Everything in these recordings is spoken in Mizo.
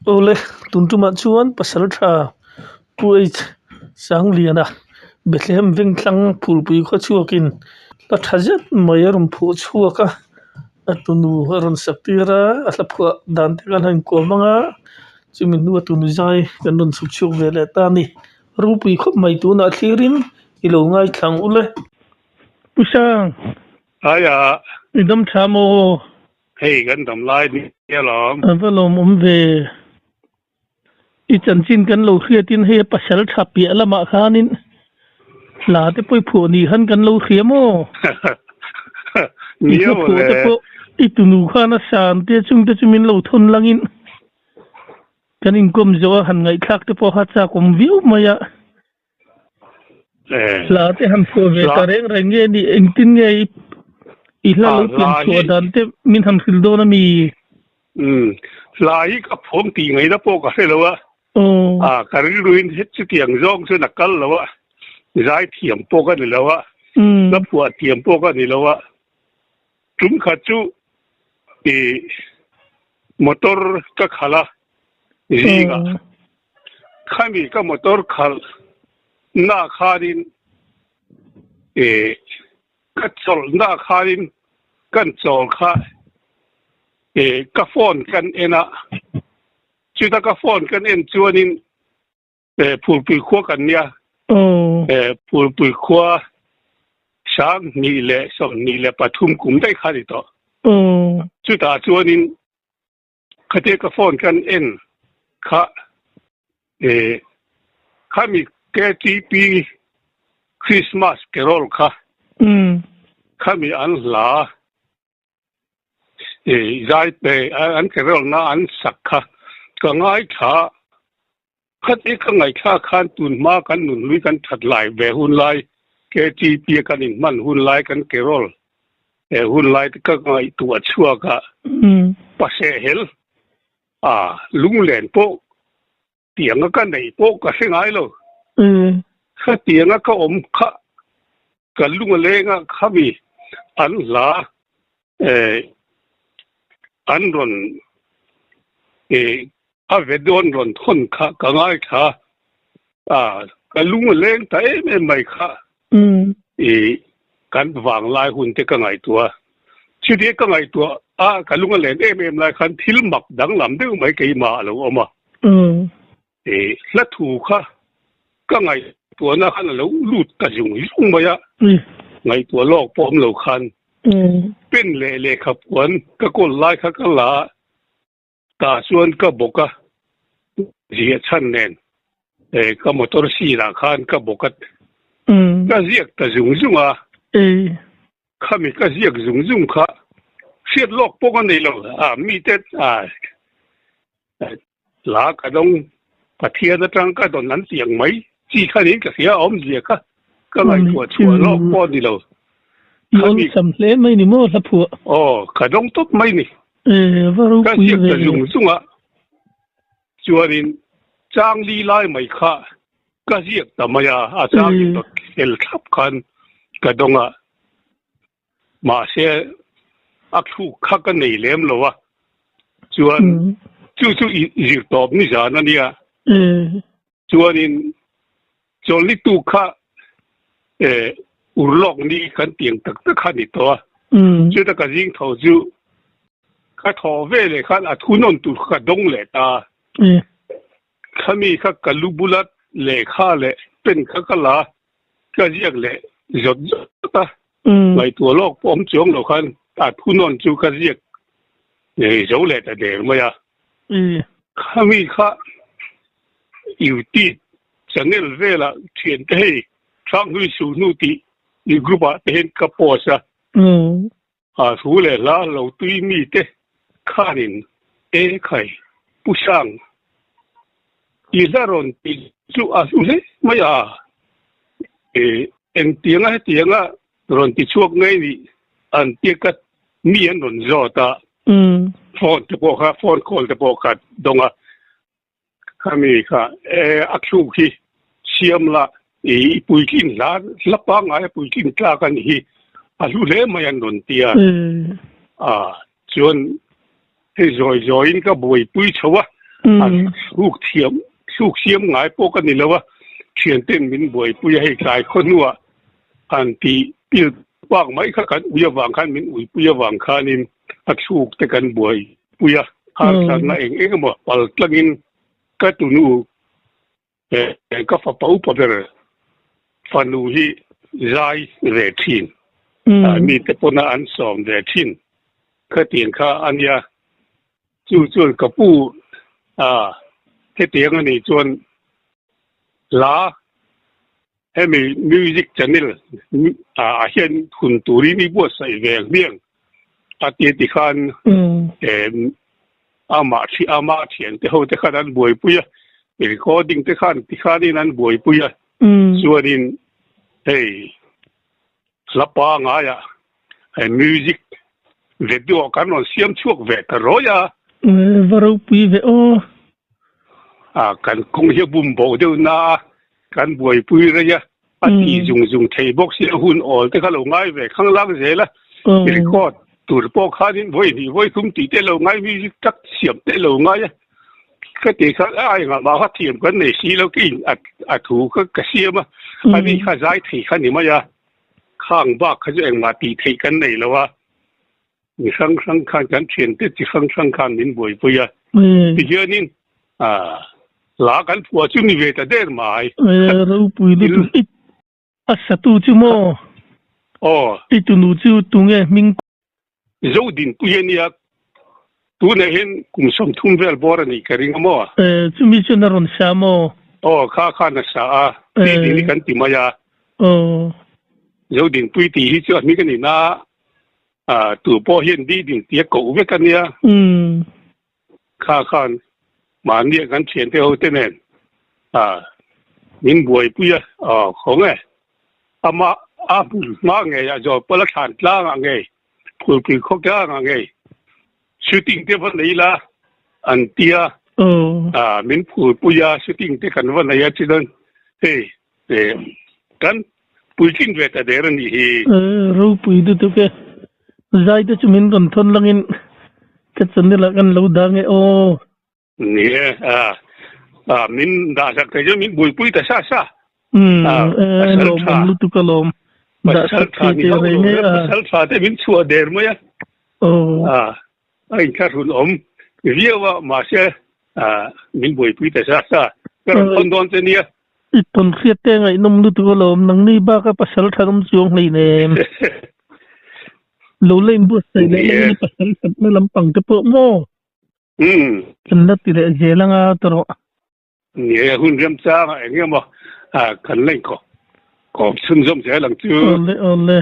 Awle tun tumah chuan pasal tha Pu H Sangliana Bethlehem Vengthlang phulpui khaw chhuakin hla tha zet mai a rawn phuh chhuak a a tunu a rawn sak tir a a hla phuah dan te khan a inkuam ang a chumi hnua tunu zai kan rawn chhuk chhuak ve leh ta a ni ropui khawp mai tunah thlirin i lo ngaithla ang ule. Pu Sang. Aia. I dam tha maw? Hei kan dam lai ni alawm. A va lawmawm ve. I chanchin kan lo hriatin hei a pasal tha piah lamah khanin hla te pawh i phuah ni khan kan lo hria maw? I hla phuah te pawh i tunu khan a san te chung te chu min lo thawn langin kan inkawm zawh a han ngaihthlak te pawh kha chak awm viau mai a. Hla te han phuah ve ta reng reng nge ni engtin nge i hla lo pian chhuah dan te min han hrilh dawn a mi? Umm hla hi ka phuam tih ngaihna pawh ka hre lo a, ka rilruin chutiang zawng chuan a kal lo a, zai thiam pawh ka ni lo a, hla phuah thiam pawh ka ni lo a, tum khat chu i motor ka khalh a zingah. Khami ka motor khalh na khanin eh ka chawlh na khanin kan chawl kha eh ka phone kan en a, chuta ka phone kan en chuanin eh Phulpui khua kan nia, eh Phulpui khua 2023 kum daih kha a ni tawh. Chutah chuanin Khatia ka phone kan en kha eh khami KTP Christmas Carol kha khami an hla eh zai pe an carol na an sak kha ka ngaithla Khat i ka ngaihthla khan tun hma kan nunhlui kan that lai ve hun lai, KTP a kan inhman hun lai, kan carol he hun lai te ka ngaihtuah chhuak a, pasehhel a lunglen pawh tianga ka neih pawh ka hre ngai lo. Khatianga ka awm kha ka lung a leng a, khami an hla an rawn a video an rawn thawn kha ka ngaithla a, ka lung a leng ta em em mai kha i kan vanglai hun te ka ngaihtuah a, chutia ka ngaihtuah a ka lung a len em em lai khan thil mak danglam deuh mai keimah a lo awm a, i hla thu kha ka ngaihtuahna khan a lo lut ta zung zung mai a, ngaihtuah lawk pawh awm lo khan pen leh lehkha puan ka kawl lai kha ka la a. Tah chuan ka bawk a, ziah chhan nen ka motor seat ah khan ka bawk a, ka ziak ta zung zung a, khami ka ziak zung zung kha hriat lawk pawh ka nei lo, a mite hla ka dawng Pathian atang ka dawn an tih ang mai chi kha niin ka hria a awmzia kha ka ngaihtuah chhuah lawk pawh a ni lo. I awlsam hle mai ni maw hla phuah? Aw, ka dawng tawp mai ni. E, va ropui ve. Ka ziak ta zung zung a, chuanin chang li lai mai kha ka ziak ta mai a, a chang in dawt hel thlap khan ka dawng a, mahse a thluk kha ka nei lem lo a, chuan chu chu zir tawp ni zan a nia, chuanin chawlhni tuk kha urlawk ni kan tiang tak tak kha a ni tawh a, chuta ka zing tho chu ka thaw ve leh khan a thu nawn tur kha ka dawng leh ta a, khami kha ka lu bula lehkha leh pen kha ka la a, ka ziak leh zawt zawt a, ngaihtuah lawk pawh awm chuang lo khan a thu nawn chu ka ziak zo leh ta der mai a. Khami kha YouTube channel velah thiante hei Hranghlui Suhnu tih i group ah te hian ka post a, a thu leh hla lo tui mite khanin e khai Pu Sang i hla rawn tih chu a hlu hle mai a, engtianga hetianga rawn ti chhuak ngei nih an tia ka mi an rawn zawt a, phone te pawh kha phone call te pawh kha dawng a, khami kha e a thluk hi siam la i puitlin hla hla pangngai a puitlin tlak a nih hi a hlu hle mai an rawn ti a, a chuan hei zawi zawiin ka buaipui chho a. A thluk thiam, thluk siam ngai pawh ka ni lo a, thianten min buaipui a, hei tlai khaw hnuah han tih pil bak mai kha kan ui avang khan min uipui avang khanin a thluk te kan buaipui a, harsatna eng eng emaw pal tlangin ka tunu Ka fapa upa ber fanu hi zai ve thin, mite pawna an sawm ve thin khatiang kha a nia. Chu chuan ka pu hetiang a nih chuan hla hemi music channel ah hian hun turin i buatsaih ve ang hmiang a ti tikhan Amah thi amah thiante ho te khan an buaipui a, recording te khan tikhanin an buaipui a, chuanin hei hla pangaiah hei music video kan rawn siam chhuak ve ta rawi a. Va ropui ve aw. A kan kawng hi a bum bo deuh na a, kan buaipui rei a, a ti zung zung thei bawk sia hun awl te kha lo ngai ve khanglang zel a, record tur pawh khanin vawi hnih vawi thum tih te lo ngai music tak siam te lo ngai a, ka ti kha a engah mah kha thiam kan nei si lo ka in a thu kha ka siam a, ani kha zai thei kha ni mai a, khang bak kha chu engmah tih theih kan nei lo a. Mi hrang hrang khan kan thiante chi hrang hrang khan min buaipui a, tihianin hla kan phuah chu ni ve ta der mai. Ropui lutuk i a satu chu maw? Aw. I tunu chu tunge hming? Zodinpui a nia, tunah hian kum 30 vel bawr a nih ka ring a maw? Chumi chuan a rawn sa maw? Aw, kha khan a sa a, tih hi kan ti mai a. Aw. Zodinpui tih hi chu a hming a ni na. A tu pawh hian di ding tia koh vek a nia. Kha khan mahnia kan thiante ho te nen a min buaipui a, aw khawng e. Ama a hmun hma ngei ah Zawlpala thlan tlang ah ngei, Phulpui khaw tlang ah ngei shooting te va nei la an tia. A min phulpui a shooting te kan va nei a chuan hei Kan puitling ve ta der a nih hi. Ropui lutuk e. Zai te chu min rawn thawn langin ka channel ah kan lo dang e aw. Ni e, a min dah sak thei chu min buaipui ta sa sa. Umm lawmawm lutuk alawm. Dah sak thei teh reng e a. Pasal tha te min chhuah der mai a. Aw. A inthlahrun awm viau a mahse min buaipui ta sa sa. Ka rawn thawn dawn che nia. I tawn hriat te ngaihnawm lutuk alawm, nangni baka pasal that awm chuang hleinem. Lo la inbuatsaih leh langin a pasal thatna lampang te pawh maw? Kan la ti leh zel anga tawrh. Ni e, hun remchanga eng emaw kan la inkawp chhunzawm zel ang chu. Awle awle.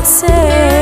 rawh se.